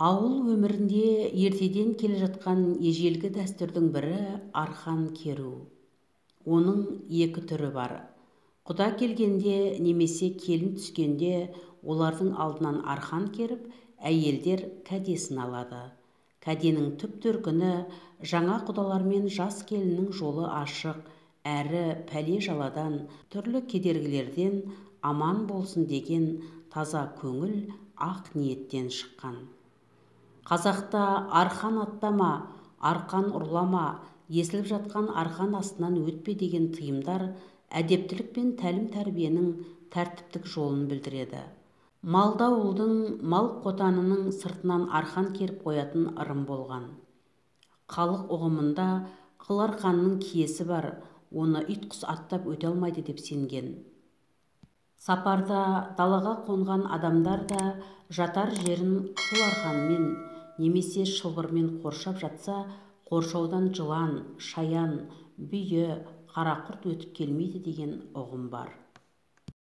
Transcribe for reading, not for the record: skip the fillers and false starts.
Ауыл өмірінде ертеден келе жатқан ежелгі дәстүрдің бірі арқан керу. Оның екі түрі бар. Құда келгенде немесе келін түскенде олардың алдынан арқан керіп, әйелдер кәдесін алады. Кәденің түп төркіні жаңа құдалар мен жас келіннің жолы ашық, әрі пәле-жаладан, түрлі кедергілерден аман болсын деген таза көңіл, ақ ниеттен шыққан. Қазақта арқан аттама, арқан ұрлама, есіліп жатқан арқан астынан өтпе деген тыйымдар әдептілік пен тәлім-тәрбиенің тәртіптік жолын білдіреді. Малды ауылдың мал қотанының сыртынан арқан керіп қоятын ырым болған. Халық ұғымында қыл арқанның киесі бар, оны ит-құс аттап өте алмайды деп сенген. Сапарда далаға қонған адамдар да жатар жерін қыл арқанмен немесе шылбырмен қоршап жатса, қоршаудан жылан, шаян, бүйі, қарақұрт өтіп келмейді деген ұғым бар.